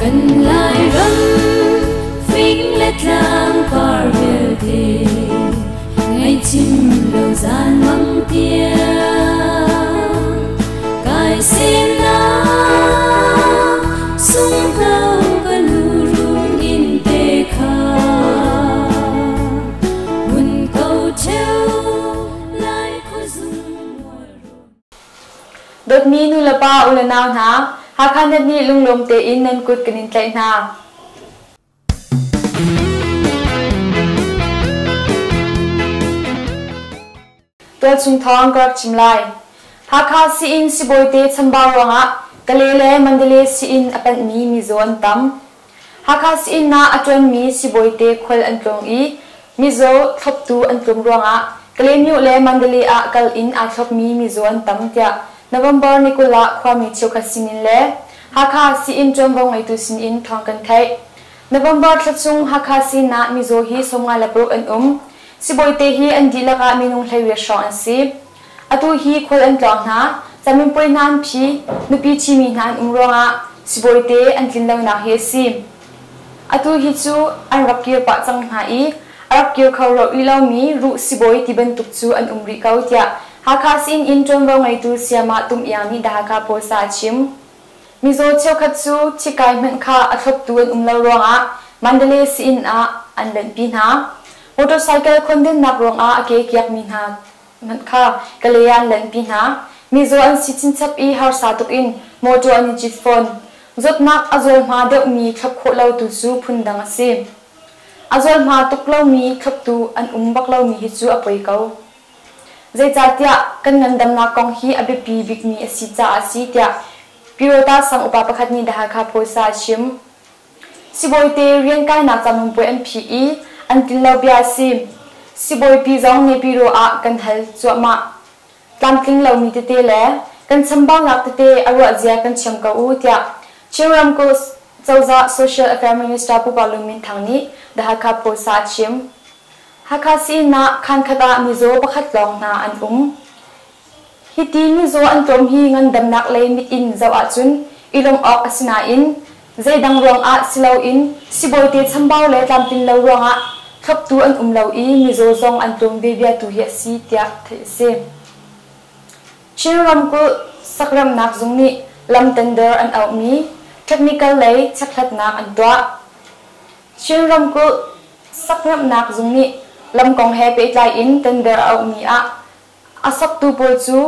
Kan Lairam fing le tlang par vialte ngaihchim lo zan mang tiang kai semnak sunghno ka nu rung in te kha mun ko theu lai khuazung mual Dawtmi nulepa ulenau hna, Hakha Net nih lunglawm tein nan kut kan in tlaih hna. Tualchung thawng ka rak chim lai. Hakha sii-inn sibawite chambau ruangah Kale le Mandalay sii-inn a panhmi mizaw an tam. Hakha sii-inn ah a ṭuanmi sibawite khual an tlawng i mizaw thloptu an tlum ruangah Kalaymyo le Mandalay ah kal in aa thlopmi mizaw an tam tiah November ni 20 ah khuami cheukhat sinin le Hakha sii-inn ṭuanvo ngeitu sinin thawng kan theih. November thla chung Hakha sii-inn ah mizaw hi 56 an um. Sibawite hi an dihlak ah minung 18 hrawng an si. Atu hi khual an tlawng hna, caminpuai hna an phi, nupi ṭhimi hna an um ruangah sibawite an tlin lonak hi a si. Atu hi cu an rak kir pah cang hna i a rak kir kho rih lomi ruh sibawi ti bantuk cu an um rih ko tiah Hakha sii-inn in ṭuanvo ngeitu Sayamah Tum Iang nih The Hakha Post ah a chim. Mizaw cheukhat cu thikai hmanh kha a thloptu an um lo ruangah Mandalay sii-inn ah an lenhpi hna. Motorcycle khondennak ruangah a ke kiakmi hna hmanh kha Kalay ah an lenhpi hna. Mizaw an si chinchap i harsa tuk in motor an i cit fawn. Zawtnak a zualhma deuhmi thlop khawh lo tu cu phundang a si. A zualhma tuk lomi thloptu an um bak lomi hi cu a poi ko. Zeicahtiah kan ngandamnak kong hi a biapi bikmi a si caah a si tiah Pyirota sang upa pakhat nih The Hakha Post ah a chim. Sibawite rian kainak caminpuai an phih i an tlin lo bia a si. Sibawipi zong Nepiro ah kan hal cuahmah. Tlamtling lomi tete le kan chambaunak tete a ruahzia kan thiam ko u tiah Chin ramkulh cozah Social Affairs Minister Pu Pau Lun Min Thang nih The Hakha Post ah a chim. Hakha sii-inn ah khaan khat ah mizaw pakhat lawng hna an um. Hiti mizaw an tlawm hi ngandamnak lei mit in zoh ahcun i lawmh awk a si nain zeidang ruangah si loin sibawite chambau le tlamtlin lo ruangah thloptu an um lo i mizaw zong an tlawm ve bia tu hi a si tiah theih a si. Chin ramkulh sakremhnak zung nih lam tender an auhmi technical lei chekhlatnak an tuah. Chin ramkulh Sakngamhnak zung nih lam kong he pehtlai in tender a auhmi ah a soktu pawl cu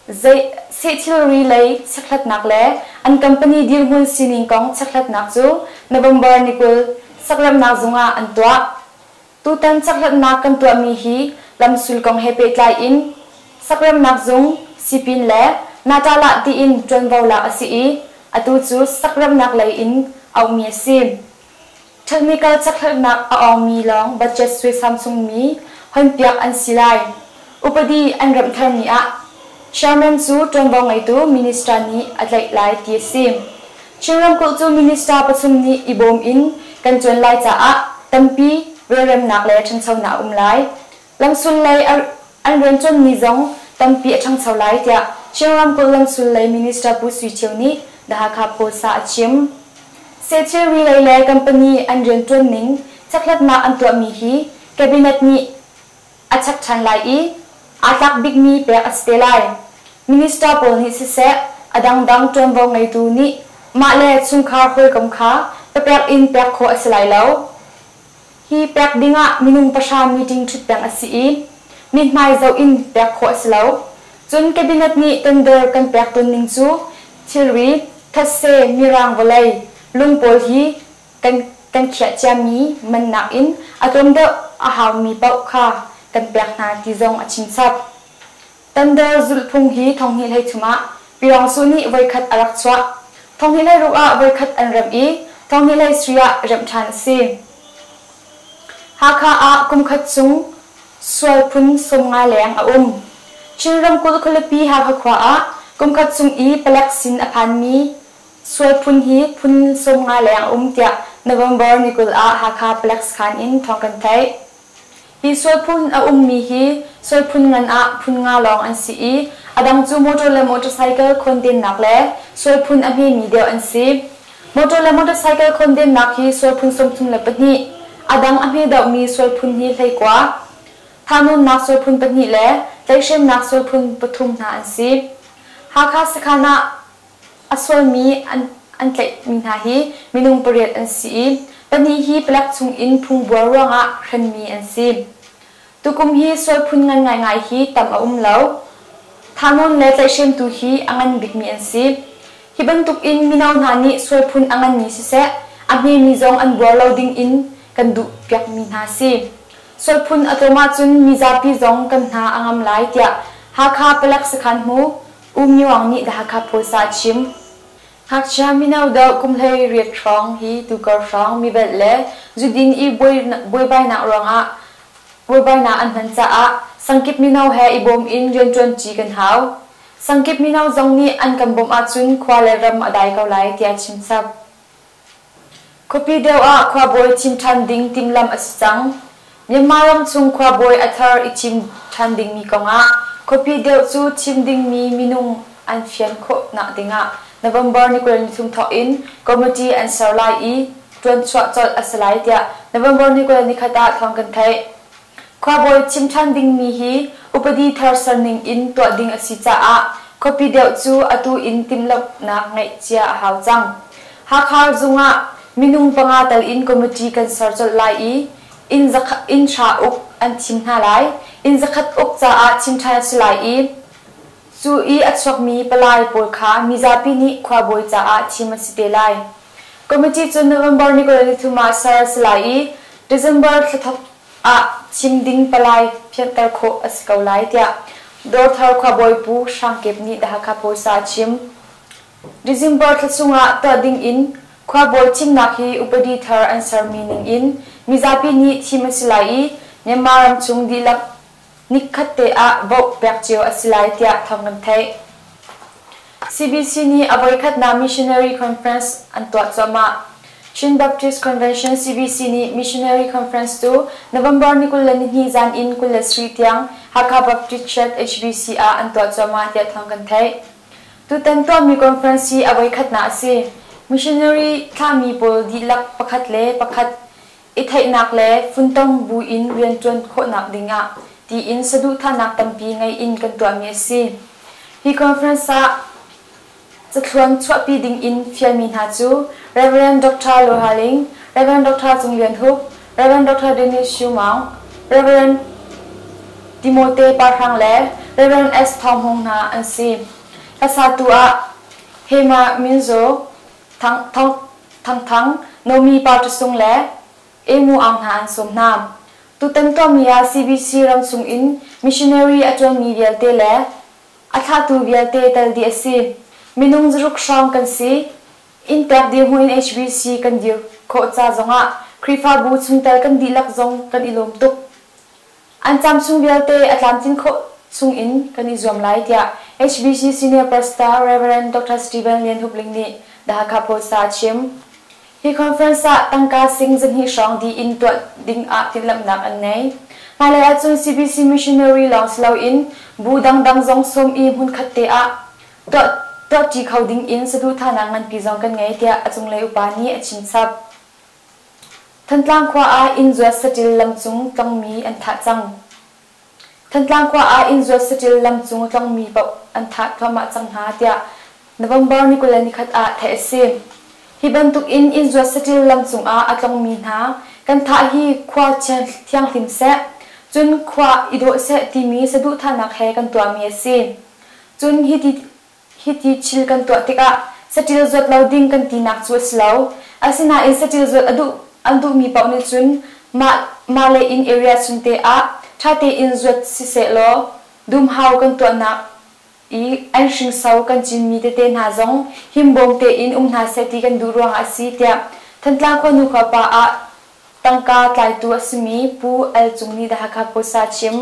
zei seh thilri lei chekhlatnak le an company dirhmun sining kong chekhlatnak cu November ni 20 sakremhnak zung ah an tuah. Tutan chekhlatnak kan tuahmi hi lamsul kong he pehtlai in sakremhnak zung, sipin le Natalah tiin ṭuanvo lak a si i atu cu sakremhnak lei in auhmi a si. Technical chekhlaknak a awngmi lawng budget suaisam chungmi honpiak an si lai. Upadi an remh tharmi ah Chairman cu ṭuanvo ngeitu Minister nih a tlaih lai ti a si. Chin ramkulh cu Minister pathum nih i bawm in kan ṭuan lai caah tampi relremnak le ṭhanchonak a um lai. Lamsul lei an rianṭuanmi zong tampi a ṭhangcho lai tiah Chin ramkulh lamsul lei Minister Pu Sui Thio nih The Hakha Post ah a chim. Sehthilri lei le company an rianṭuan ning chekhlatnak an tuahmi hi Cabinet nih a chek ṭhan lai i aa tlak bikmi pek a si te lai. Minister pawl nih siseh a dangdang ṭuanvo ngeitu nih mah le chungkhar hawikom kha papek in pek khawh a si lai lo. Hi pek dingah minung pahra meeting ṭhut peng a si i mithmai zoh in pek khawh a si lo. Cun Cabinet nih tender kan pek tawn ning cu thilri, thetse, mirang vawlei, lung pawl hi kan kan khiah ciami man nakin a tlawm deuh a haumi paoh kha kan pek hna ti zong a chimchap. Tender zulhphung hi thonghnih 13 ah Pyiraungsu nih voikhat a rak chuah. Thonghnih 16 ah voikhat an remh i thonghnih 17 ah remh ṭhan a si. Hakha ah kumkhat chung sual phun 50 leng a um. Chin ramkulh khualipi Hakha khua ah kumkhat chung i palek sin a phanmi sual phun hi phun 50 leng a um tiah November ni 20 ah Hakha palek sakhan in thawng kan theih. Hi sualphun a ummi hi sualphun ngan ah phun nga lawng an si i a dang cu motor le motorcycle khawndennak le sualphun a hmemi deuh an si. Motor le motorcycle khawndennak hi sual phun 32, a dang a hme deuhmi sual phun hi 19, thahnawnnak sual phun pahnih le tlaihhremnak sual phun pathum hna an si. Hakha sakhan ah a sualmi an tlaihmi hna hi minung pariat an si i pahnih hi palek chung in phungbuar ruangah hrenmi an si. Tukum hi sual phun ngan ngaingai hi tam a um lo. Thahnawn le tlaihhremtu hi a ngan bikmi an si. Hi bantuk in mino hna nih sual phun a nganmi siseh, a hmemi zong an buar lo ding in kan duh piakmi hna si. Sual phun a tlawm ahcun mizapi zong kan hna a ngam lai tiah Hakha palek sakhan hmu U Myuang nih The Hakha Post ah a chim. Ngakchia mino deuh kum 18 hrawng hi tukar hrawng mivelh le zudin i buaibainak ruangah buaibainak an hman caah sangkip mino he i bawm in rianṭuanṭi kan hau. Sangkip mino zong nih an kan bawmh ahcun khua le ram a dai ko lai tiah a chim chap. Khuapi deuh ah khuabawi thim ṭhan ding timhlamh a si cang. Myanmar ramchung khuabawi a thar i thim ṭhan dingmi kongah khuapi deuh cu thim dingmi minung an fian khawhnak dingah November ni 23 thawk in committee an ser lai i ṭuanchuah colh a si lai tiah November ni 21 ah thawng kan theih. Khuabawi thim ṭhan dingmi hi upadi thar serning in tuah ding a si caah khuapi deuh cu atu in timhlamhnak ngeih cia a hau cang. Hakha zung ah minung panga tal in committee kan ser colh lai i inn hra uk an thim hna lai. Inn zakhat uk caah thim ṭhan a si lai i cu i a chuakmi palai pawl kha mizapi nih khuabawi caah thim a si te lai. Committee cu November ni 23 ah ser a si lai i December thla thawk ah thim ding palai phianhter khawh a si ko lai tiah Dawrthar khuabawi Pu Hrang Kep nih The Hakha Post ah a chim. December thla chungah tuah ding in khuabawi thimnak hi upadi thar an sermi ning in mizapi nih thim a si lai i Myanmar ramchung dihlak nikhat te ah vote pek cio a si lai tiah thawng kan theih. CBC nih a voikhatnak Missionary Conference an tuah cuahmah. Chin Baptist Convention CBC nih Missionary Conference cu November ni 22 zan in 23 tiang Hakha Baptist Church HBC ah an tuah cuahmah tiah thawng kan theih. Tutan tuahmi conference hi a voikhatnak a si. Missionary thlahmi pawl dihlak pakhat le pakhat i theihnak le funtom buin rianṭuan khawhnak dingah tiin saduhthahnak tampi ngei in kan tuahmi a si. Hi conference ah cathluan chuahpi dingin fialmi hna cu Rev. Dr. Lo Ha Ling, Rev. Dr. Cung Lian Hup, Rev. Dr. Dennis Shu Maung, Rev. Timote Parhrang le Rev. S. Thawng Hmung hna an si. Hlasatu ah Hema Minzo, Thang Thang Thang, Nomi Partasung le Emu Aung hna an sawm hna. Tutan tuahmi ah CBC ramchung in missionary a ṭuanmi vialte le a thlahtu vialte tel dih a si. Minung zaruk hrawng kan si. Inntek dirhmun in HBC kan dir khawh ca zongah Khrihfabu chungtel kan dihlak zong kan i lawm tuk. An cam chung vialte a tlamtlin khawh chungin kan i zuam lai tiah HBC Senior Pastor Rev. Dr. Stephen Lian Hup Ling nih The Hakha Post ah a chim. Hi conference ah tangka sing zahnih hrawng dih in tuah ding ah timhlamhnak an ngei. Hmailei ahcun CBC missionary lawng si loin bu dangdang zong sawm i hmunkhat te ah tuah tuahṭi kho ding in saduhthahnak nganpi zong kan ngei tiah a cunglei upa nih a chimchap. Thantlang khua ah inn zuat saṭil lamcung tlongmi an thah cang. Thantlang khua ah inn zuat saṭil lamcung tlongmi paoh an thah thluahmah cang hna tiah November ni 21 ah theih a si. Hi bantuk in inn zuat saṭil lamcung ah a tlongmi hna kan thah hi khua thianghlim seh, cun khua i dawh seh timi saduhthahnak he kan tuahmi a si. Cun hiti Hiti thil kan tuah tikah saṭil zuat lo ding kan tinak cu a si lo. Asinain saṭil zuat a duh an duhmi paoh nih cun mah mah le inn area chung te ah ṭha tein zuat siseh law dumhau kan tuahnak i an hringso kan cinmi tete hna zong himbawm tein um hna seh ti kan duh ruangah a si tiah Thantlang khuanu khuapa ah tangka tlaitu a simi Pu Al Cung nih The Hakha Post ah a chim.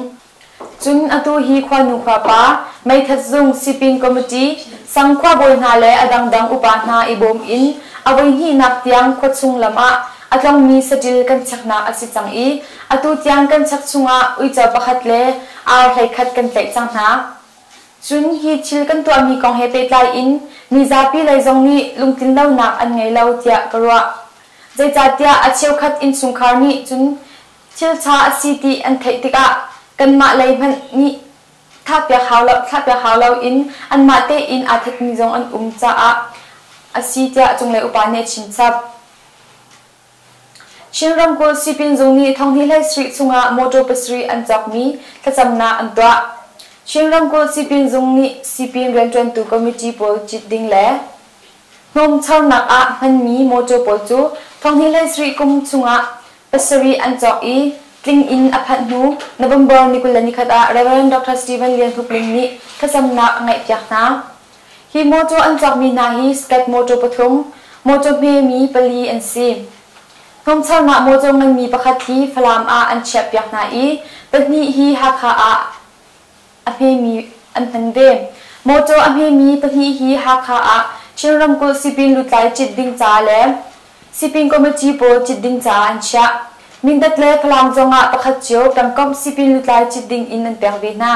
Cun atu hi khuanu khuapa, meithat zung, sipin committee, sang khuabawi hna le a dangdang upa hna i bawm in a voihnihnak tiang khuachung lam ah a tlongmi saṭil kan cheknak a si cang i atu tiang kan chek chungah uico pakhat le ar 11 kan tlaih cang hna. Cun hi thil kan tuahmi kong he pehtlai in mizapi lei zong nih lungtlinlonak an ngei lo tiah ka ruah. Zeicahtiah a cheukhat innchungkhar nih cun thil ṭha a si ti an theih tikah kanmah lei hmanh nih thlahpiak hau lo, thlahpiak hau loin anmah tein aa thatmi zong an um caah a si tiah cunglei upa nih a chimchap. Chin ramkulh sipin zung nih thonghnih hlei sarih chungah motor pasarih an cawkmi thlacamnak an tuah. Chin ramkulh sipin zung nih sipin rianṭuantu committee pawl cit ding le hnawmcharnak ah hmanmi motor pawl cu thonghnih hlei sarih kum chungah pasarih an cawk i tling in a phanh hnu November ni 21 ah Rev. Dr. Stephen Lian Hup Ling nih thlacamnak a ngeihpiak hna. Hi mawtaw an cawkmi hna hi Skat mawtaw pathum, mawtaw hmemi pali an si. Hnawmcharnak mawtaw nganmi pakhat hi Falam ah an chiahpiak hna i pahnih hi Hakha ah a hmemi an hman ve. Mawtaw a hmemi pahnih hi Hakha ah Chin ramkulh sipin lutlai cit ding ca le sipin committee pawl cit ding caah an chiah. Mindat le Falam zongah pakhat cio pengkomh sipin lutlai cit ding in an pek ve hna.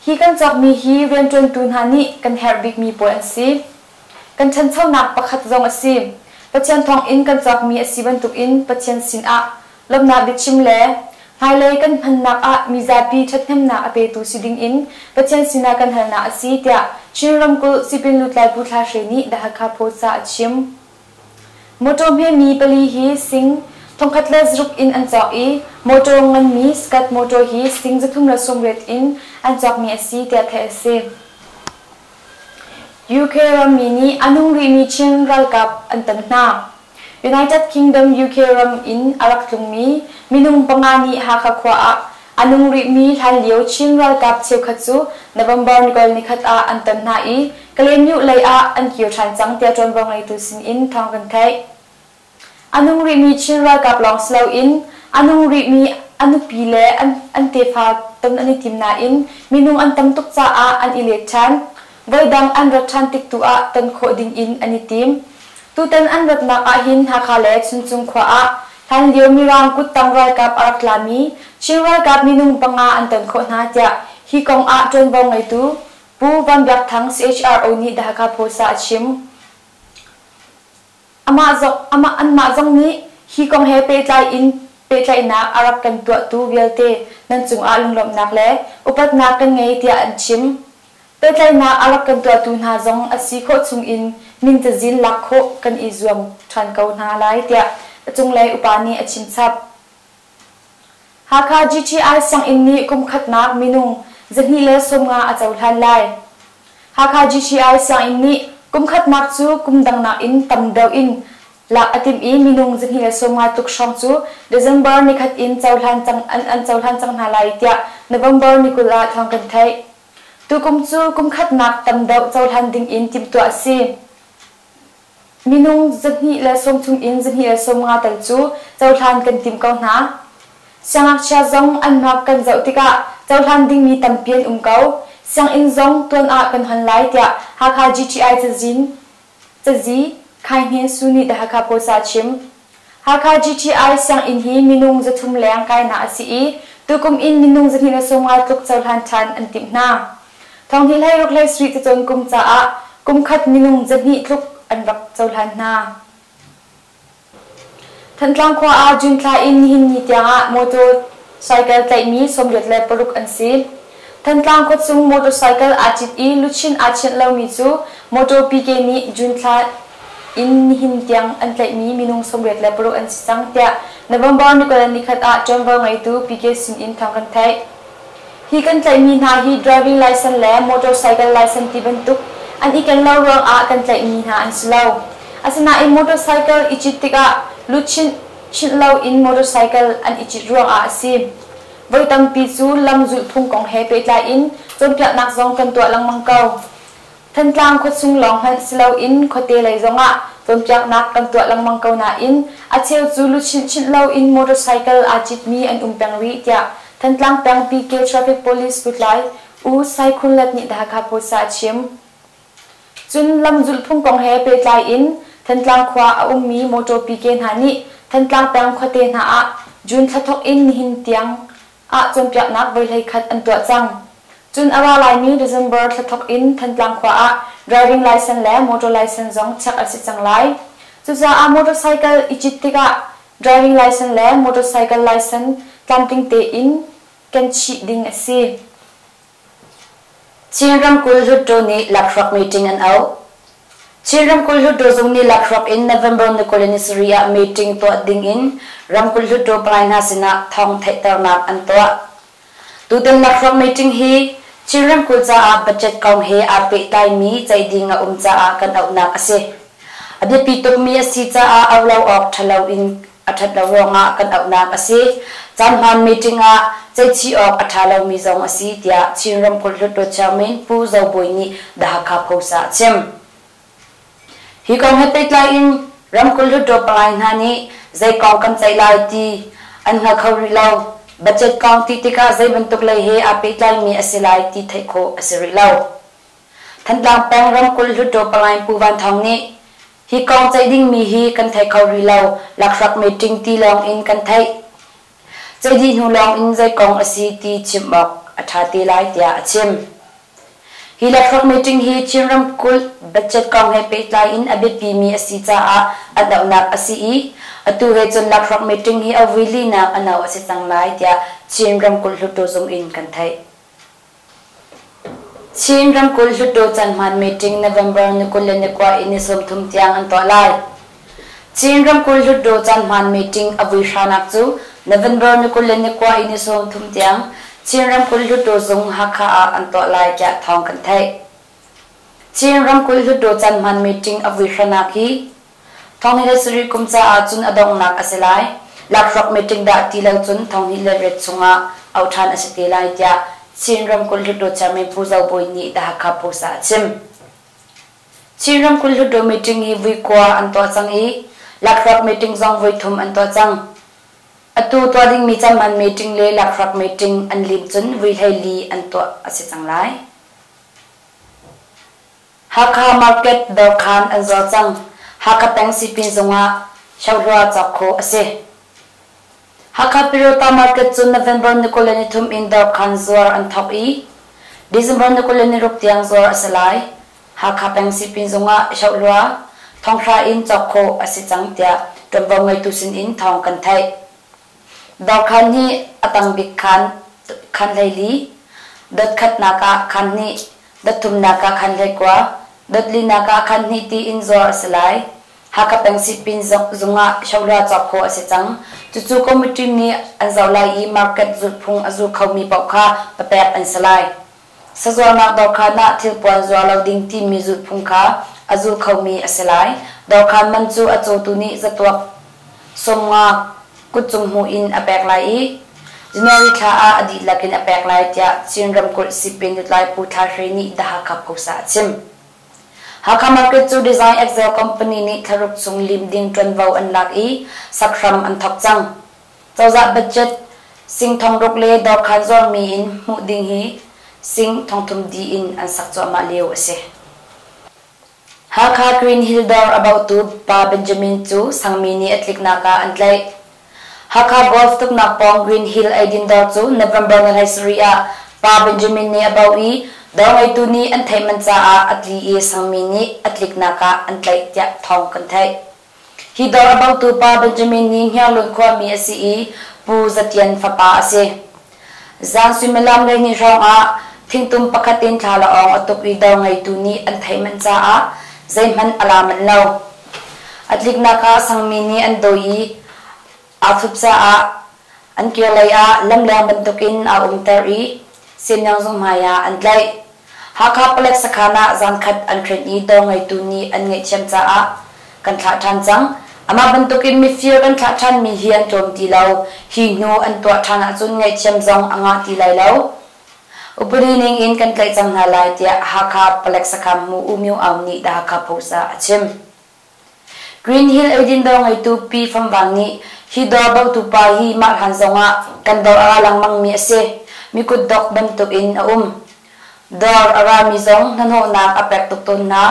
Hi kan cawkmi hi rianṭuantu hna nih kan herh bikmi pawl an si. Kan ṭhanchonak pakhat zong a si. Pathian thawngin kan cawkmi a si bantukin Pathian sinah lawmhnak biachim le hmailei kan hmannak ah mizapi ṭhathnemnak a petu si dingin Pathian sinah kan halnak a si, tiah Chin ramkulh Sipin lutlai Pu Thla Hre nih The Hakha Post ah a chim. Mawtaw hmemi pali hi sing 1600 in an cawk i mawtaw nganmi Skat mawtaw hi sing 380 in an cawkmi a si tiah theih a si. UK rammi nih a nung rihmi Chin ralkap an ton hna. United Kingdom UK ram in a rak tlungmi minung panga nih Hakha khua ah A nung rihmi hlanlio Chin ralkap cheukhat cu November ni 21 ah an ton hna i Kalaymyo lei ah an kir ṭhan cang tiah ṭuanvo ngeitu sinin thawng kan theih. A nung rihmi Chin ralkap lawng si loin a nung rihmi a nupi le an tefa ton an i tim nain minung an tam tuk caah an i let ṭhan. Voidang an rat ṭhan tik tu ah ton khawh dingin an i tim. Tutan an ratnak ahhin Hakha le Chuncung khua ah hlanlio Mirang kuttang ralkap a rak tlami Chin ralkap minung panga an ton khawh hna tiah hi kong ah ṭuanvo ngeitu Pu Van Biak Thang CHRO nih The Hakha Post ah a chim. Amah zong, amah anmah zong nih hi kong he pehtlai in pehtlaihnak a rak kan tuahtu vialte nan cungah lunglawmhnak le upatnak kan ngei tiah an chim. Pehtlaihnak a rak kan tuahtu hna zong a si khawh chungin min cazin lak khawh kan i zuam ṭhan ko hna lai tiah a cunglei upa nih a chimchap. Hakha GTI sianginn nih kum khatnak minung 250 a cohlan lai. Hakha GTI sianginn nih kum khatnak cu kum dang nakin tam deuh in lak a timh i minung 250 tluk hrawng cu December nikhat in cohlan cang an an cohlan cang hna lai tiah November ni 20 ah thawng kan theih. Tukum cu kum khatnak tam deuh cohlan ding in timhtuah a si. Minung 210 in 250 tel cu cohlan kan timh ko hna. Siangngakchia zong an hmak kan zoh tikah cohlan dingmi tampi an um ko. Sianginn zong tuan ah kan hon lai tiah Hakha GTI cazin cazi Khai Hnin Su nih The Hakha Post ah a chim. Hakha GTI sianginn hi minung 300 leng kainak a si i tukum in minung 250 tluk cohlan ṭhan an timh hna. Thonghnih hleiruk hleisarih cacawn kum caah kum khat minung 200 tluk an rak cohlan hna. Thantlang khua ah June thla in nihin ni tiangah motor cycle tlaihmi 86 an si. Thantlang khuachung motorcycle aa cit i luchin aa chianh lomi cu motor PK nih June thla in nihin tiang an tlaihmi minung 86 an si cang tiah November ni 21 ah ṭuanvo ngeitu PK sin in thawng kan theih. Hi kan tlaihmi hna hi driving license le motorcycle license ti bantuk an i ken lo ruangah kan tlaihmi hna an si lo. Asinain motorcycle i cit tikah luchin chinh loin motorcycle an i cit ruangah a si. Voi tampi cu lam zulhphung kong he pehtlai in cawnpiaknak zong kan tuah lengmang ko. Thantlang khuachung lawng hmanh si loin khuate lei zongah cawnpiaknak kan tuah lengmang ko nain a cheu cu luchin chinh loin motorcycle aa citmi an um peng rih tiah Thantlang peng PK Traffic Police lutlai U Sai Khun Let nih The Hakha Post ah a chim. Cun lam zulhphung kong he pehtlai in Thantlang khua a ummi motor PK hna nih Thantlang peng khuate hna ah June thla thawk in nihin tiang ah cawnpiaknak voi 11 an tuah cang. Cun a ra laimi December thla thawk in Thantlang khua ah driving license le motor license zong check a si cang lai. Cucaah motorcycle i cit tikah driving license le motorcycle license tlamtling tein ken chih ding a si. Chin ramkulh Hluttaw nih lakhruak meeting an auh. Chin ramkulh Hluttaw zung nih lakhruak in November ni 27 ah meeting tuah ding in ramkulh Hluttaw palai hna sinah thawng theihternak an tuah. Tutan lakhruak meeting hi Chin ramkulh caah budget kong he aa pehtlaimi ceih ding a um caah kan auhnak a si. A biapi tukmi a si caah auh lo awk ṭhalo in a ṭhat lo ruangah kan auhnak a si. Caanhmaan meeting ah ceihchih awk a ṭha lomi zong a si, tiah Chin ramkulh Hluttaw Chairman Pu Zo Bawi nih The Hakha Post ah a chim. Hi kong he pehtlai in ramkulh hluttaw palai hna nih zei kong kan ceih lai ti an hngal kho rih lo. Budget kong ti tikah zei bantuk lei he aa pehtlaimi a si lai ti theih khawh a si rih lo. Thantlang peng ramkulh hluttaw palai Pu Van Thawng nih hi kong ceih dingmi hi kan thei kho rih lo, lakhruak meeting ti lawng in kan theih. Ceih dih hnu lawng in zei kong a si ti chim awk a ṭha te lai tiah a chim. Hi lakhruak meeting hi Chin ramkulh budget kong he pehtlai in a biapimi a si caah a dohnak a si i atu he cun lakhruak meeting hi a vui linak a no a si cang lai tiah Chin ramkulh Hluttaw zung in kan theih. Chin ramkulh Hluttaw canhman meeting November ni 22 in ni 30 tiang an tuah lai. Chin ramkulh Hluttaw caanhmaan meeting a vui hranak cu November ni 22 in ni 30 tiang Chin ramkulh Hluttaw zung Hakha ah an tuah lai tiah thawng kan theih. Chin ramkulh Hluttaw caanhmaan meeting a vui hranak hi thong le sarih kum caah cun a donghnak a si lai. Lakhruak meeting dah ti lo cun thong hnih le riat chungah auh ṭhan a si te lai tiah Chin ramkulh Hluttaw chairman Pu Zo Bawi nih The Hakha Post ah a chim. Chin ramkulh Hluttaw meeting hi vui kua an tuah cang i lakhruak meeting zong voi thum an tuah cang. Atu tuah dingmi camman meeting le lakhruak meeting an lim cun vui 14 an tuah a si cang lai. Hakha market dawrkhan an zuar cang. Hakha peng sipin zungah shohlua cawk khawh a si. Hakha Pirota market cu November ni 23 in dawrkhan zuar an thawk i December ni 26 tiang zuar a si lai. Hakha peng sipin zung ah Shohlua thonghra in cawk khawh a si cang tiah ṭuanvo ngeitu sin in thawng kan theih. Dawrkhan hi a tang bik khaan khaan 14, dot khatnak ah khaan hnih, dot thumnak ah khaan 19, dot linak ah khaan hnih tiin zuar a si lai. Hakha peng sipin zung ah Shohlua cawk khawh a si cang. Cucu committee nih an zoh lai i market zulhphung a zul khomi paoh kha papek an si lai. Sazuarnak dawrkhan ah thilpuan zuar lo ding timi zulhphung kha a zul khomi a si lai. Dawrkhan man cu a cawtu nih zatuak 50 kutcung hmuh in a pek lai i January thla ah a dihlak in a pek lai tiah Chin ramkulh sipin lutlai Pu Thla Hre nih The Hakha Post ah a chim. Hakha Market cu Design Excel Company nih thlaruk chung lim ding ṭuanvo an lak i sakhram an thawk cang. Cozah budget sing thongruk le dawrkhan zuarmi in hmuh ding hi sing thongthum dih in an sak cuahmah lio a si. Hakha Green Hill dawr a bauhtu pa Benjamin cu sangmi nih a tliknak ah an tlaih. Hakha golf tuknak pawng Green Hill eidin dawr cu November ni 17 ah pa Benjamin nih a bauh i dawr ngeitu nih an theih manh caah a tli i sangmi nih a tliknak ah an tlaih tiah thawng kan theih. Hi dawr a bauhtu pa Benjamin nih Hniarlawn khuami a si i Pu Za Tian fapa a si. Zan suimilam 12 hrawngah thingtum pakhat in thlalaawng a tuk i dawr ngeitu nih an theih manh caah zeihmanh a la manh lo. A tliknak ah sangmi nih an dawi i aa thup caah an kirlei ah lamleng bantukin aa umter i Semyang zung hmai ah an tlaih. Hakha palek sakhan ah zankhat an hren i dawr ngeitu nih an ngaihthiam caah kan thlah ṭhan cang. Amah bantukin mifir kan thlah ṭhanmi hi an tlawm ti lo. Hi hnu an tuah ṭhan ahcun ngaihthiam zong a ngah ti lai lo. Upadi ning in kan tlaih cang hna lai tiah Hakha palek sakhan hmu U Myo Aung nih The Hakha Post ah a chim. Green Hill eidin dawr ngeitu Pi Fam Vang nih hi dawr bautu pa hi mah hlan zongah kan dawr a ra lengmangmi a si. Mi kutdok bantuk in a um. Dawr a rami zong hnahnawhnak a pek tuk tawn hna.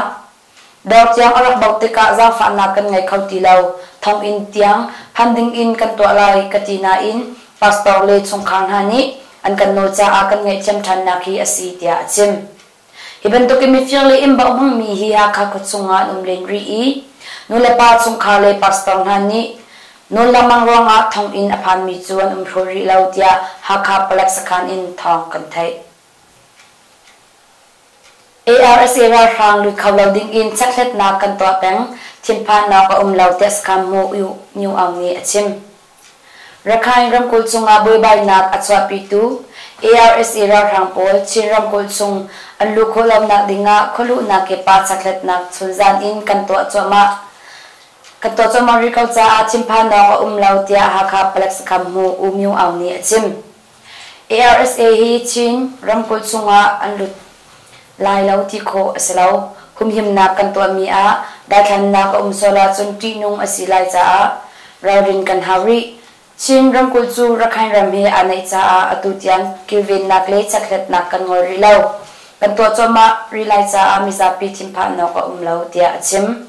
Dawr tiang a rak bauh tikah zaangfahnak kan ngei kho ti lo. Thonginn tiang phan ding in kan tuah lai ka ti nain pastor le chungkhar hna nih an kan nawl caah kan ngaihthiam ṭhannak hi a si tiah a chim. Hi bantuk in mifir le inn bauh hmangmi hi Hakha khuachung ah an um len rih i nulepa chungkhar le pastor hna nih nawl lengmang ruangah thonginn a phanmi cu an um hrawl rih lo tiah Hakha palek sakhan in thawng kan theih. ARSA ralhrang lut kho lo ding in chekhlatnak kan tuah peng, thinphannak a um lo tiah sakhan hmu U Nyu Aung nih a chim. Rakhine ramkulh chungah buaibainak a chuahpitu ARSA ralhrang pawl Chin ramkulh chung an luh khawh lonak dingah khualuhnak kip ah chekhlatnak chunzan in kan tuah cuahmah. Kan tuah cuahmah rih ko caah thinphanawk a um lo tiah Hakha palek sakhan hmu U Myung Aung nih a chim. ARSA hi Chin ramkulh chungah an lut lai lo ti khawh a si lo. Humhimnak kan tuahmi ah daithlannak a um sual ahcun ṭihnung a si lai caah ralrin kan hau rih. Chin ramkulh cu Rakhine ram he aa naih caah atu tiang kilvennak le chekhlatnak kan ngol rih lo. Kan tuah cuahmah rih lai caah mizapi thinphanawk a um lo tiah a chim.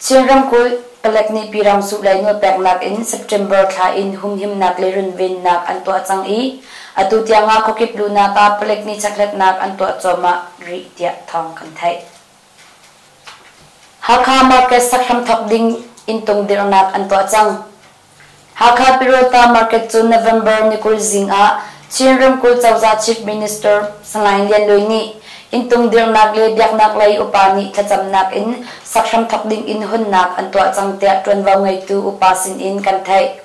Chin ramkulh palek nih Pyiramsuh lei nawlpeknak in September thla in humhimnak le runvennak an tuah cang i atu tiang ah khuakip luhnak ah palek nih chekhlatnak an tuah cuahmah rih tiah thawng kan theih. Hakha market sak hramthawk ding inntung dirhnak an tuah cang. Hakha Pirota Market cu November ni 20 zing ah Chin ramkulh cozah Chief Minister Salai Lian Luai nih inntung dirhnak le biaknak lei upa nih thlacamnak in sak hramthawk ding in hunnak an tuah cang tiah ṭuanvo ngeitu upa sin in kan theih.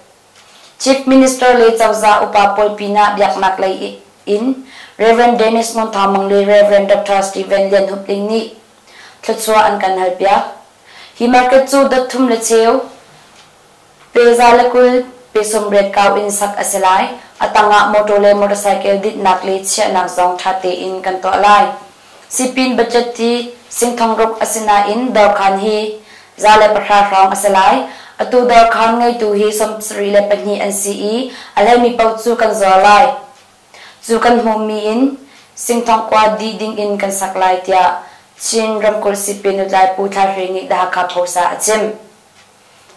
Chief Minister le cozah upa pawl pinah biaknak lei in Rev. Dennis Ngun Thawng Mang le Rev. Dr. Steven Lian Hup Ling nih thluachuah an kan halpiak. Hi market cu dot thum le cheu Pe za le 20, pe 80 kau in sak a si lai. A tangah motor le motorcycle dinhnak le chiahnak zong ṭha tein kan tuah lai. Sipin budget hi sing thong ruk a si nain dawrkhan hi 110 hrawng a si lai. Atu dawrkhan ngeitu hi 72 an si i a hleimi paoh cu kan zuar lai. Cu kan hmuhmi in sing thong kua dih ding in kan sak lai tiah Chin ramkulh sipin lutlai Pu Thla Hre nih The Hakha Post ah a chim.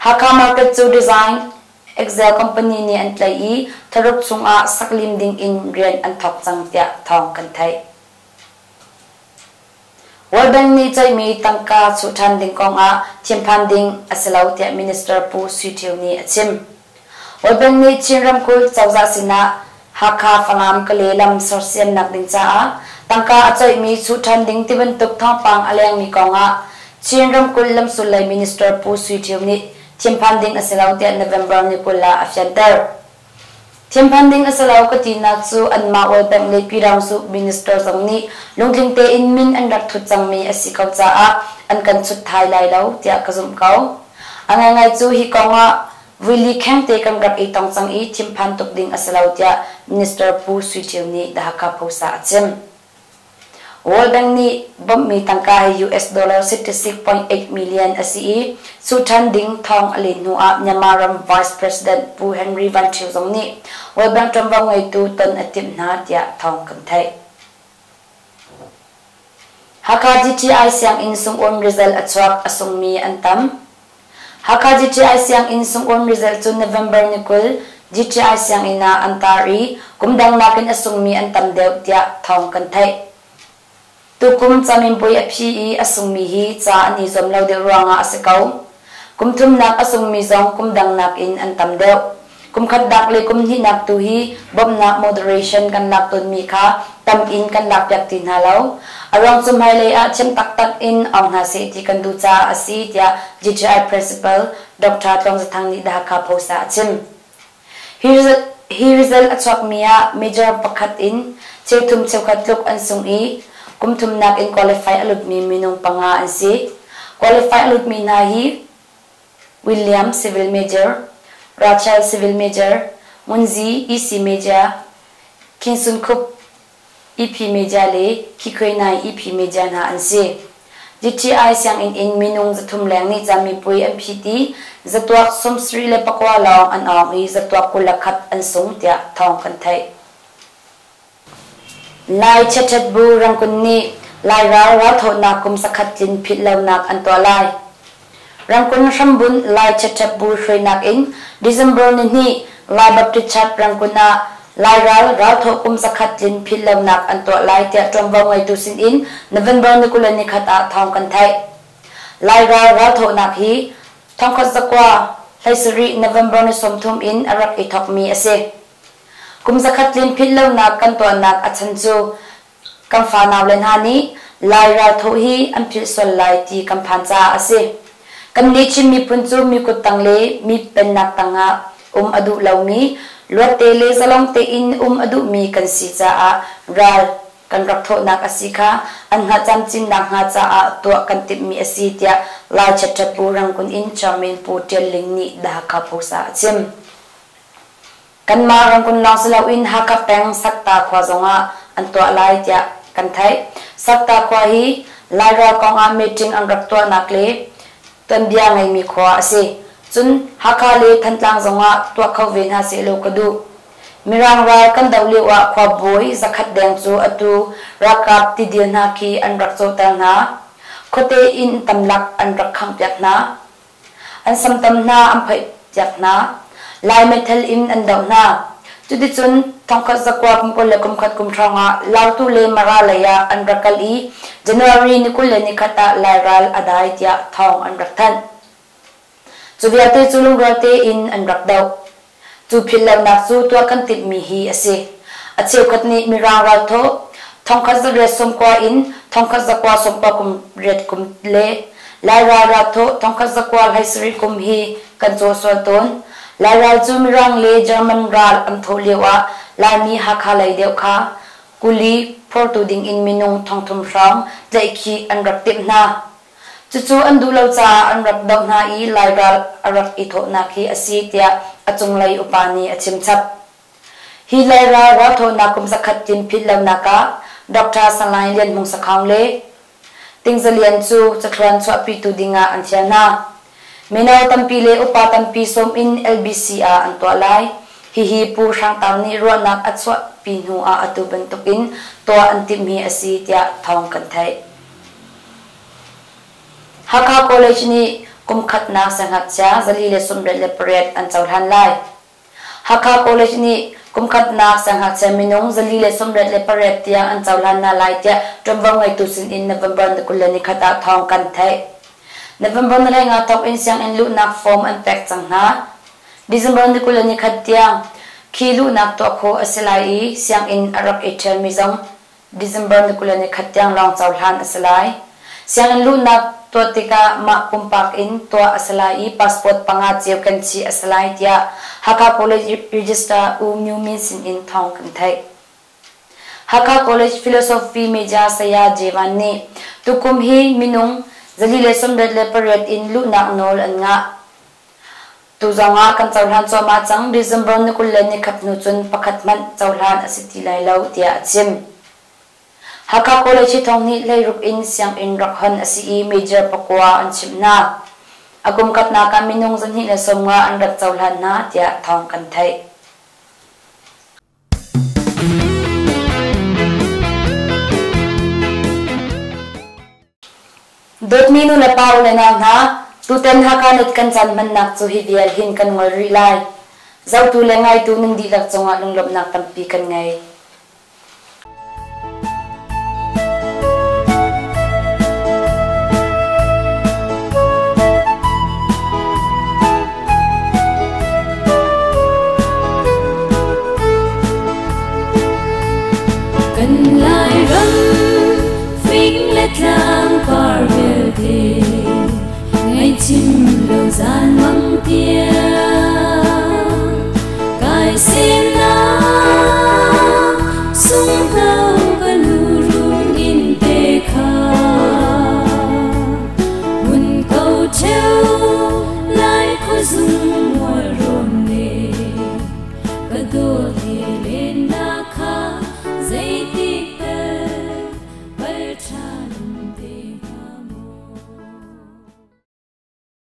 Hakha Market cu Design Excel company nih an tlaih i thlaruk chungah saklim ding in rian an thawk cang tiah thawng kan theih. World Bank nih ceihmi tangka chuh ṭhan ding kongah thinphan ding a si lo tiah Minister Pu Sui Thio nih a chim. World Bank nih Chin ramkulh cozah sinah Hakha Falam Kale lam sersiamnak ding caah tangka a ceihmi chuh ṭhan ding tibantuk thawngpang a lengmi kongah Chin ramkulh lamsul lei Minister Pu Sui Thio nih thinphan ding a si lo tiah November ni 20 ah a fianter. Thinphan ding a si lo ka tinak cu anmah World Bank le Pyidaungsu Minister zong nih lungtling tein min an rak thut cangmi a si ko caah an kan chut thai lai lo tiah ka zumh ko. A ngaingai cu hi kongah Vuili khengte kan rak i tong cang i thinphan tuk ding a si lo tiah Minister Pu Sui Thio nih The Hakha Post ah a chim. World Bank nih bawmhmi tangka hi US dollar 66.8 million a si i cu ṭhan ding thawng a len hnu ah Myanmar ram Vice President Pu Henry Van Thio zong nih World Bank ṭuanvo ngeitu ton a timh hna tiah thawng kan theih. Hakha GTI sianginn sungawn result a chuak a sungmi an tam. Hakha GTI sianginn sungawn result cu November ni 20 GTI sianginn ah an tar i kum dang nakin a sungmi an tam deuh tiah thawng kan theih. Tukum caminpuai a phi i a sungmi hi ca an i zuam lo deuh ruangah a si ko. Kum thumnak a sungmi zong kum dang nakin an tam deuh. Kum khatnak le kum hnihnak tu hi bawmhnak moderation kan lak tawnmi kha tam in kan lakpiak ti hna lo. A ruang cu hmailei ah thiam taktak in awng hna seh ti kan duh caah a si tiah GTI Principal Dr. Tluang Za Thang nih The Hakha Post ah a chim. Hi result a chuakmi ah major pakhat in cheuthum cheukhat tluk an sung i kum thumnak in qualify a lutmi minung panga an si. Qualify a lutmi hna hi William Civil Major, Rachel Civil Major, Ngunzi EC Major, Khin Sun Khup EP Major le Khikhuai Nai EP Major hna an si. GTI sianginn in minung 300 leng nih camipuai an phit i zatuak 79 lawng an awng i zatuak 21 an sung tiah thawng kan theih. Lai Chiatṭhat Bu Rangkun nih Lai ral ralthawhnak kum zakhat tlin philhlonak an tuah lai. Rangkun hrambunh Lai Chiatṭhat Bu hruainak in December nihnih Lai Baptist Church Rangkun ah. Lairal ralthawh kum zakhat tlin philhlonak an tuah lai tiah ṭuanvo ngeitu sinin November ni 21 ah thawng kan theih. Lairal ralthawhnak hi 1917 November ni 30 in a rak i thawkmi a si. Kum zakhat tlin philhlonak kan tuahnak a chan cu kan fanau le hna nih Lai ralthawh hi an philh sual lai ti kan phan caah a si. Kannih Chin miphun cu mi kuttang le mi pennak tangah um a duh lomi, luatte le zalong tein um a duhmi kan si caah ral kan rak thawhnak a si kha an hngalh camcin nakhnga caah tuah kan timhmi a si tiah Lai Chapter Pu Rangoon in Chairman Pu Tial Ling nih The Hakha Post ah a chim. Kanmah Rangoon lawng si loin Hakha peng Sakta khua zongah an tuah lai tiah kan theih. Sakta khua hi Lairal kongah meeting an rak tuahnak le tuanbia ngeimi khua a si. Cun Hakha le Thantlang zongah tuah kho ve hna sehlaw ka duh. Mirang ral kan doh lio ah khuabawi zakhat deng cu atu ralkap tidil hna khi an rak cawhter hna. Khuate inn tamlak an rak khanghpiak hna. An samtam hna an phoihpiak hna. Lai meithal in an doh hna. Cuticun thongkhat zakua kum 20 le kum khat kum hrawng ah Lautu le Mara lei ah an rak kal i January ni 21 ah Lai ral a dai tiah thawng an rak thanh. Cu vialte cu lungrual tein an rak doh. Cu philhlonak cu tuah kan timhmi hi a si. A cheukhat nih Mirang ralthawh thongkhat zariat sawmkua in thongkhat zakua sawmkua kum riat kum le Lairal ralthawh thongkhat zakua hleisarih kum hi kan cawh sual tawn. Lairal cu Mirang le German ral an thawh lio ah Laimi Hakha lei deuh kha kuli phortu dingin minung thongthum hrawng tlaihkhih an rak timh hna. Cucu an duh lo caah an rak doh hna i Lairal a rak i thawhnak hi a si tiah a cunglei upa nih a chimchap. Hi Lairal ralthawhnak kum zakhat tlin philh lonak ah Doctor Salai Lian Hmung Sakhaung le Ting Za Lian cu cathluan chuahpitu dingah an thial hna. Mino tampi le upa tampi sawm in LBC ah an tuah lai. Hihi Pu Hrang Tang nih ruahnak a chuahpi hnu ah atu bantukin tuah an timh hi a si tiah thawng kan theih. Hakha College nih kum khatnak siangngakchia 498 an cohlan lai. Hakha College nih kum khatnak siangngakchia minung 498 tiang an cohlan hna lai tiah ṭuanvo ngeitu sinin November 21 ah thawng kan theih. November 25 thawk in sianginn luhnak form an pek cang hna. December 21 tiang khi luhnak tuah khawh a si lai i sianginn a rak i ṭhialmi zong December ni 21 tiang lawng cohlan a si lai. Sianginn luhnak tuah tikah mah pumpak in tuah a si lai i passport panga cio ken chih a si lai tiah Hakha College Register U Myo Min sin in thawng kan theih. Hakha College Philosophy Major Saya Jevan nih tukum hi minung 498 in luhnak nawl an ngah. Tu zongah kan cohlan cuahmah cang. December ni 21 hnu cun pakhat hmanh cohlan a si ti lai lo tiah a chim. Hakha College hi thong hnih hleiruk in sianginn rak hon a si i major pakua an chimh hna. A kum khatnak ah minung 250 an rak cohlan hna tiah thawng kan theih. Dawtmi nulepa u le nau hna, tutan Hakha Net kan caan hmannak cu hi vial hin kan ngol rih lai. Zohtu le ngaitu nan dihlak cungah lunglawmhnak tampi kan ngei. Kan Lairam fing le tlang par vialte ngaihchim lo zan mang tiang kai sem na sunghno.